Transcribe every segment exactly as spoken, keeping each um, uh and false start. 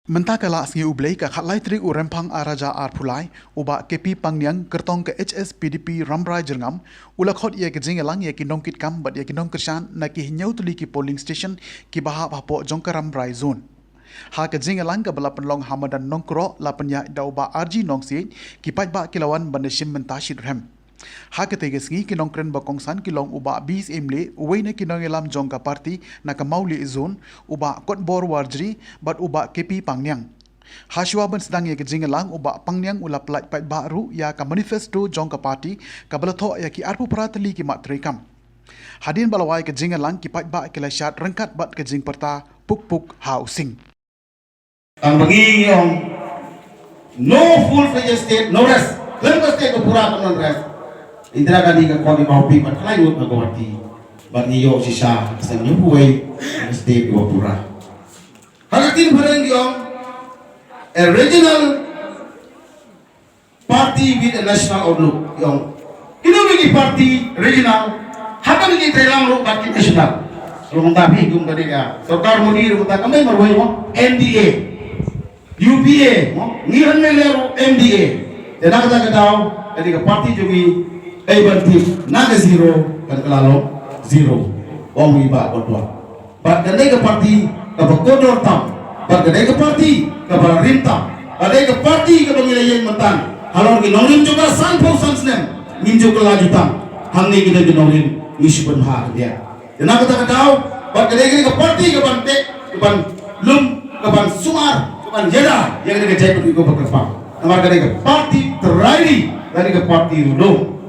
Mynta ka la sngi U Blei ka khatlai tarik u Rymphang ar hajar arphew lai, u Bah K P Pangniang kyrtong ka H S P D P Rambrai Jyrngam, u la khot ïa ka jingïalang ïa ki nongkitkam bad ïa ki nongkyrshan na ki hynñiew tylli ki polling station kiba hap hapoh jong ka Rambrai Zone. Ha ka jingïalang kaba la pynlong ha madan Nongkroh la pynïaid da u Bah R G Nongsiej, ki paidbah ki la wan ban da shim bynta shitrhem. Ha katei ka sngi ki nongkren ba kongsan ki long u Bah B S Imlei, uwei na ki nongïalam jong ka party na ka Mawlieh Zone, u Bah Kotbor Warjri bad u Bah K P Pangniang. Hashwa ban sdang ïa ka jingïalang, u Bah Pangniang u la pyllait paidbah ruh ïa ka manifesto jong ka party kaba la thoh ïa ki arphew phra tylli ki mat treikam. Hadien ba la wai ka jingïalang, ki paidbah ki la shad ryngkat bad ka jingpyrta puk puk ha u sing. Tang ba ngi ong, no full-fledged state, no rest. Khlem ka state ka pura kam don rest. Indira Gandhi ka khot ïa u ba u pynbeit khlaiñ ngut na Guwahati. Bad ngi ïoh shisha ka seng ñiewphew wei ka state ka pura. Ha ka ktien phareng ngi ong, a regional party with a national outlook, ïong. Kino kino ki party regional, haba ki trei lang ruh bad ki national. Ruh mynta phi kum ka dei ka sorkar Modi ruh mynta kam dei marwei mo, N D A, U P A mo, ngi hynmen le ruh M D A. Te na kata ka daw ka dei ka party jong ngi, ei ban tip na ka zero kan ka la long zero. Ong ngi ba ko tuan. Bad ka dei ka party kaba kordor tam. Bad ka dei ka party kaba rim tam. Ka dei ka party kaba ngi la ïeng mynta. Halor ki nongrim jong ka sanphew san snem ngim ju kylla jutang. Hangne ki dei ki nongrim ngi shu pynbha khyndiat. Te na kata ka daw, bad ka dei ka party kaban teh, kaban lum, kaban sumar, kaban ïada ïa ka dei ka jaitbynriew kaba kyrpang. Namar ka dei ka party trai ri, ka dei ka party rudong.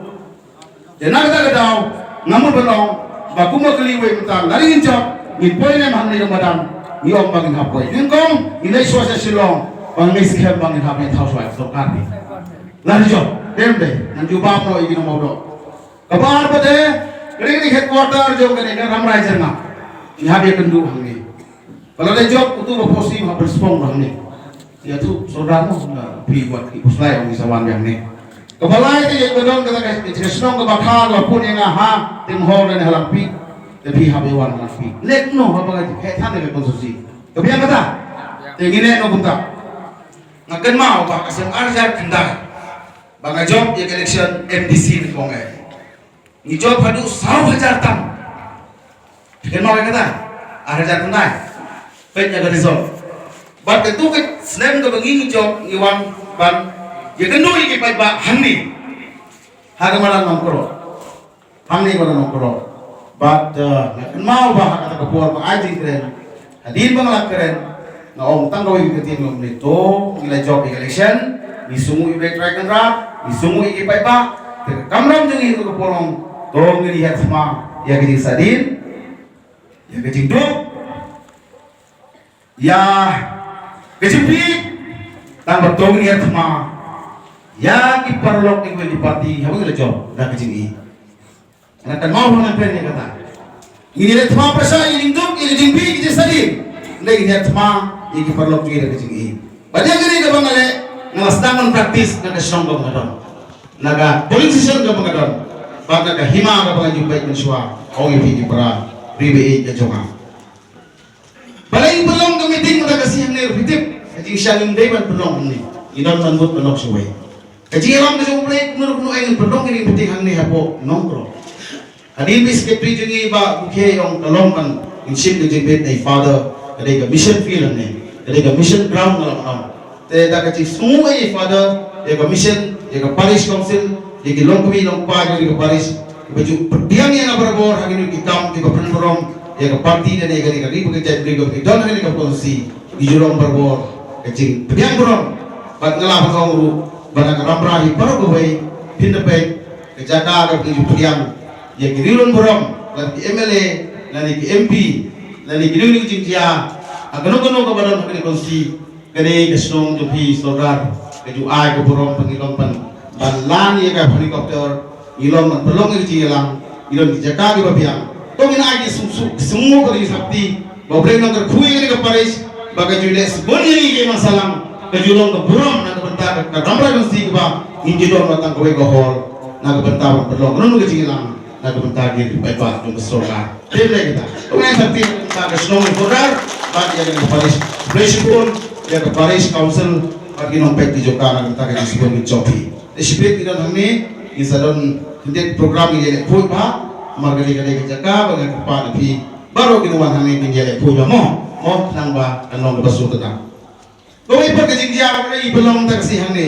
Te na kata ka daw, nga mut ban ong ba kumba kylli wei mynta, lada ngin jop, ngin poi ne em hangne ka madan, ngi ong ba ngin hap poi. Nyngkong ngin leit shuwa sha Shillong, ba ngin skhem ba ngin hap ïa thaw shuwa sorkar. Lada jop, dem de, ngan jubab noh ïa ki nongmawdoh. Kaba ar pat de, ka dei ka dei headquarter jong kane ka Rambrai Jyrngam. Ngi hap ïakynduh hangne. Ba la dei jop utu ba phosi ha Brisbane ba hangne. Ïa tu sordar mo na phi wat ki puslai ong ki sa wan biang ne. Kaba lai te ïa ka don kata ka shnong kaba kha kaba pun ïa nga ha Tim Hall ne ha Langpih. Te phi hap ïa wan Langpih. Lek no haba ka heh than ne ka konstituensi. Ka biang kata. Te ngi ne no kumta. Nga kynmaw ba ka snem ar hajar khyndai ba nga jop ïa ka election M D C ne kong eh. Ngi jop haduh saw hajar tam. Phi kynmaw ïa kata? Ar hajar khyndai. Peit ïa ka result. Bad katu ka snem kaba ngi ngi jop ngi wan ban ïakynduh ïa ki paidbah hangne. Ha ka madan Nongkroh. Hangne madan Nongkroh. Bad, eh, nga kynmaw ba ha kata ka por ba ai jingkren. Hadien ba nga la kren, nga ong tang kawei ka ktien, nga ong ne to, ngi la jop ïa ka election, ngi sngewnguh ïa u Blei Trai Kynrad, ngi sngewnguh ïa ki paidbah, te ka kamram jong ngi ha ka por ong, to ngin ïa thma ïa ka jingsadien, ïa ka jingduk, ïa ka jingpynbieit, tang ba to ngin ïa thma ïa ki paralok ki party, haba ngi la jop da ka jingïeit. Nga kynmaw ba ngan kren ïa kata. Ngin ïa thma pyrshah ïa ka jingduk, ïa ka jingpynbieit, ïa ka jingsadien. Ngin ïa thma ïa ki paralok ki da ka jingïeit. Bad ïa kane kaba nga leh, nga la sdang ban practice na ka shnong kaba nga don, na ka polling station kaba nga don, bad na ka hima kaba nga ju peit mynshuwa. Ong ïa phi ki para ri ba ïeit ka jong nga. Balei ngi pynlong ka meeting mynta ka sngi hangne ruh phi tip? Ka jingshah ngim dei ban pynlong hangne. Ngi don ban mut ban long shawei. Ka jingïalam ka jong U Blei kumno kumno, eh, ngin pynlong kine ki meeting hangne hapoh Nongkrong. Hadien ba i secretary jong ngi Bah Bukhe i ong ka long ban ngin shim ka jingbit na i Father, ka dei ka mission field hangne, ka dei ka mission ground nga la ong. Te da ka jingsngew ïa i Father, ïa ka mission, ïa ka parish council, ïa ki longkmie longkpa jong ka parish, kiba ju pdiang ïa nga barabor ha kine ki kam kiba pynburom ïa ka party ne ïa kane ka ri bad ka jaitbynriew kaba ki don ha kane ka constituency, ki ju long barabor ka jingpdiang burom. Bad nga la ban ong ruh ba na ka Rambrai hi baroh kawei, phin da peit ka jaka kaba ki ju pdiang ïa ki riewlum burom, lane ki M L A, lane ki M P, lane kino kino ki jingjia ha kano kano kaba don ha kane ka constituency. Kane ka shnong jong phi sordar ka ju ai ka burom ba ngi long ban, ban lan ïa ka helicopter, ngi long ban pynlong ïa ka jingïalang, ngi long ki jaka kiba biang. To ngin ai ki sung sung sung ka ri sakti ba U Blei nang kyrkhu ïa kane ka parish ba ka ju leh sbun ïa ngi ki nongsalang, ka ju long ka burom na ka bynta ka, ka Rambrai constituency kaba ngin ju don tang kawei ka hall na ka bynta ban pynlong kano kano ka jingïalang na ka bynta ki paidbah jong ka sordar. Te leh kita. Ong ai sakti na ka bynta ka shnong sordar bad ïa ka parish. Blei shibun. ïa ka parish council bad ki nongpeit ki jong ka na ka bynta ka jingsbun ka jong phi. Te shibit ngi don hangne, ngi sa don khyndiat program ngi ïaleh khuid bha. Namar kane ka dei ka jaka ba nga kyrpad na phi baroh ki nongwan hangne kin ïaleh khuid bha mo. Mo, khnang ba kan long kaba suk kata. Kawei pat ka jingjia ba ka dei ba long mynta ka sngi hangne.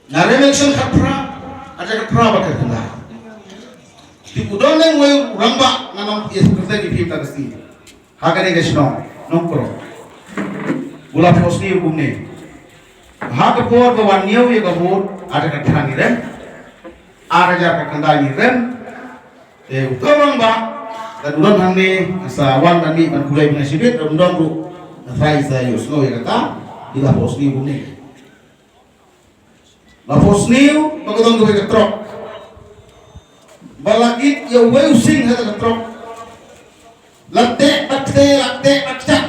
Na re election khatphra, hajar khatphra bad khatkhyndai. Te u don neng wei u rangbah ngan ong ïa kyrteng ïa phi mynta ka sngi. Ha kane ka shnong Nongkrong, u la pynlong sniew kumne. Ha ka por ba wan ñiew ïa ka vote, hajar khatphra ngi rem, hajar khatkhyndai ngi rem. Te uto u rangbah, lada u don hangne, sa wan ban mih ban pule bynta shibit, lada um don ruh, nga tharai sa ïohsngew ïa kata. I la pynlong sniew kumne. La pynlong sniew ba ka don kawei ka trok ba la kit ïa uwei u sing ha ka trok. La teh bad kteh, la teh bad kjat.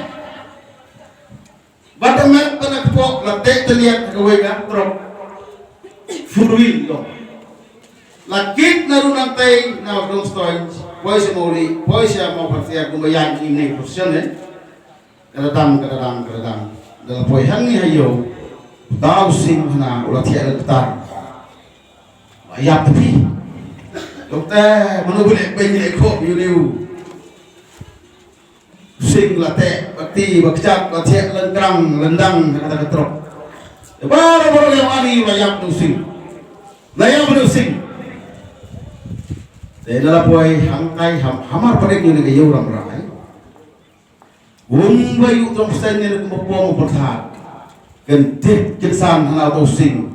Bad ha met bad ha kpoh la teh tylliat ha kawei ka trok. Four wheel ïoh. La kit na ruh nangtei na Dongstoin, poi sha Mawlih, poi sha Mawphansiar, kumba ïaid ïa ine i position eh. Ka da dang, ka da dang, ka da dang. Da la poi hangne ha ïew, uta u sing hana u la thiah lynter. Ba ïap te phi. Doktor, mano ba leh beiñ leh khoh ïa une u sing, la teh ba kti ba kjat, la thiah lyngkrang lyndang ha kata ka trok. Te baroh baroh ïa u ani u la ïap u sing. La ïap u sing. Te da la poi hangtai ham-, hamar padik ïa une ka ïew Rambrai. Kumba ïoh tong seng ne kumba pom u pyrthat. Kan tip kin san hana uto u sing.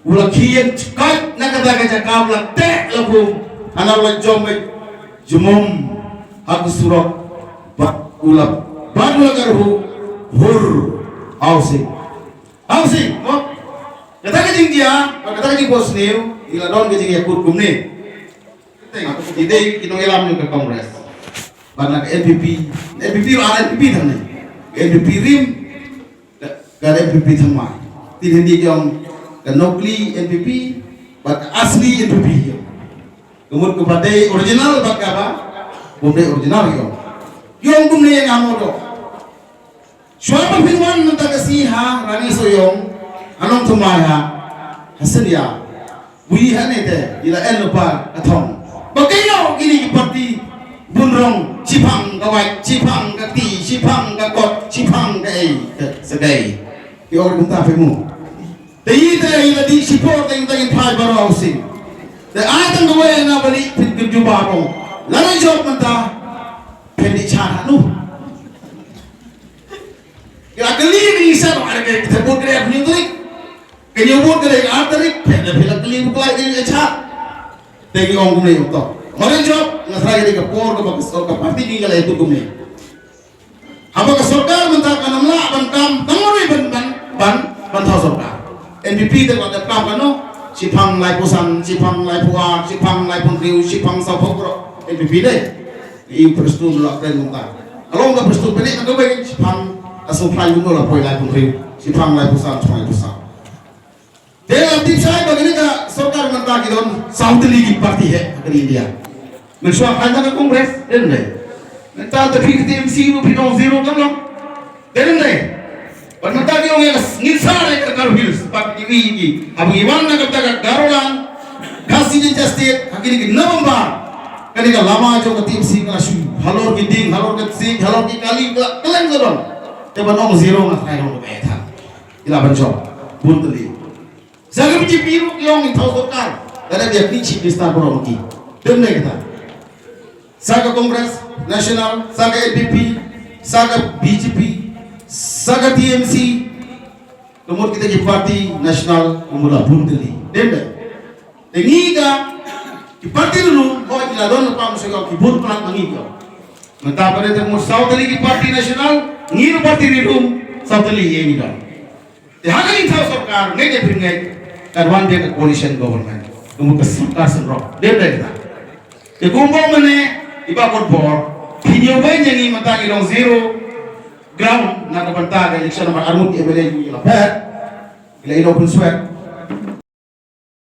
U la khien chkait na kata ka jaka, u la teh la bum. Hana u la jom beit jmom ha ka surok. Bad u la, bad u la kyrhuh, hur, ha u sing. Ha u sing, mo? Kata ka jingjia, kata ka jingpynlong sniew, i la don ka jingïakut kumne. Ki dei ki nongïalam jong ka Congress. Bad na ka N P P, N P P ruh ar N P P tang ne. Ka N P P rim, ka, ka N P P thymmai. Te hynrei ki ong ka nokli N P P bad ka asli N P P ki ong. Ka mut kaba dei original bad kaba ym dei original ki ong. Ki ong kumne ïa nga mo doh. Shuwa ba phin wan mynta ka sngi ha Rangi Sohiong, ha Nongthymmai ha, ha Synria. Wi hangne te, i la en lypa ka thong. Ba ka ïoh kine ki party bun rong, shiphang ka wait, shiphang ka kti, shiphang ka kot, shiphang ka ei, ka sakai. Ki ong mynta phi mu. Te i te i la dih shipor te i te i phai baroh u sing. Te ai tang kawei na ba dih phin kynjubab ong. Lada jop mynta phin dih cha hanu. Ki la kylli ni i sha ba ka te bud ka dei hynñiew tarik. Ka ñiew bud ka dei ar tarik, phi la, phi la kylli bud ka lai dei ka cha. Te ki ong kumne ong to. Mare jop, nga tharai ka dei ka por kaba ka, ka party ki ka la ïathuh kumne. Haba ka sorkar mynta kan ym lah ban kam, tang mare ban, ban, ban, ban thaw sorkar. N P P te ka dep kam kano, shiphang laiphew san, shiphang laiphew ar, shiphang laiphew hynriew, shiphang sawphew baroh. N P P dei. I Prestone la kren mynta. Ka long ka Prestone pynïaid ka kawei, shiphang, a sngewthuh mynta la poi laiphew hynriew, shiphang laiphew san, shiphang laiphew saw. Te la tip shai ba kane ka sorkar mynta ki don saw tylli ki party hi ha ka India. Mynshuwa khlaiñ na ka Congress, dei ym dei? Mynta te phi ka T M C ruh phi don zero kam long. Dei ym dei? Bad mynta ki ong ïa ka ngin sah ïa ka Garo Hills, bad ki wi ki. Haba ngi wan na kata ka Garoland, Khasi Jaintia State, ha kine ki November. Kane ka lama jong ka T M C ka la shu halor ki dieng, halor ka ksieñ, halor ki kali, ka la kylleng ka don. Te ban ong zero nga tharai long ka ba ïa than. Ki la ban jop bun tylli. Sa ka B J P ruh ki ong ngin thaw sorkar. Lada ïa ki chief minister baroh ki. Dei ym dei kata? Sa ka Congress National, sa ka N P P, sa ka B J P, sa ka T M C. Ka mut kita ki party national, ka mut la bun tylli. Dei ym dei? Te ngi ka, ki party ruh, hooid ki la don lypa, mynshwa ki bun palat ma ngi ka. Mynta pat te ka mut saw tylli ki party national, ngi ruh party ruh saw tylli ïa ngi don. Te ha kane ka sorkar, ngeit ne phi ngeit, kan wan biang ka coalition government. Ka mut ka sorkar synrop. Dei ym dei kata? Te kumba ong mynne i Bah Kutbor, phi ñiew beiñ ïa ngi mynta ngi long zero ground na ka bynta ka election namar arngut ki M L A ki la phet. Ki la ïoh pynswet.